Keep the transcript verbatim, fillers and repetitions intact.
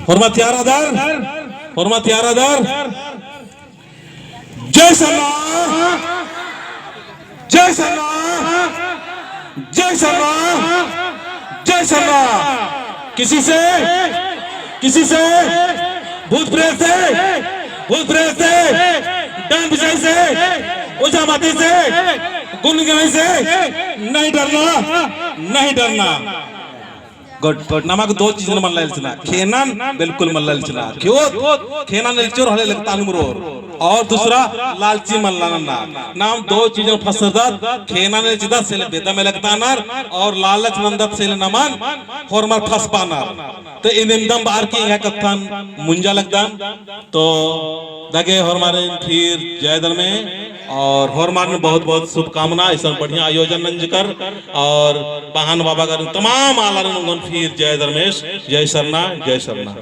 होरमा तैयार रअदर, होरमा तैयार रअदर। जय सरना, जय सरना, जय सरना, जय सरना। किसी से, किसी से, भूत प्रेत से, भूत प्रेत से, डाइन बिसाही से, ओझा माती से, गुन गिनई से नहीं डरना, नहीं डरना। गुड, गुड। नमा गे दो चीजन मल्ला एल्चना, खेनन बिल्कुल मल्ला एल्चना। क्यों? खेनन एल्चोर होले लगतानुम रओर। और दूसरा, लालची मल्ला नन्ना। नाम दो चीजन फसरदत, खेनन एल्चदत से ले बेदम लगतानर, और लालच नन्दत से ले नमन होरमर फसबानर। तो इदिन दम बअर की एंग्है कत्थन मुंजा लगदन। तो दगे होरमारिन फिर जय धर्मे और होरमारिन बहुत बहुत शुभकामना, इसन बढ़िया आयोजन नंजकर और पहान बाबा कर तमाम आलारिन उंगन फिर जय धर्मेश, जय सरना, जय सरना।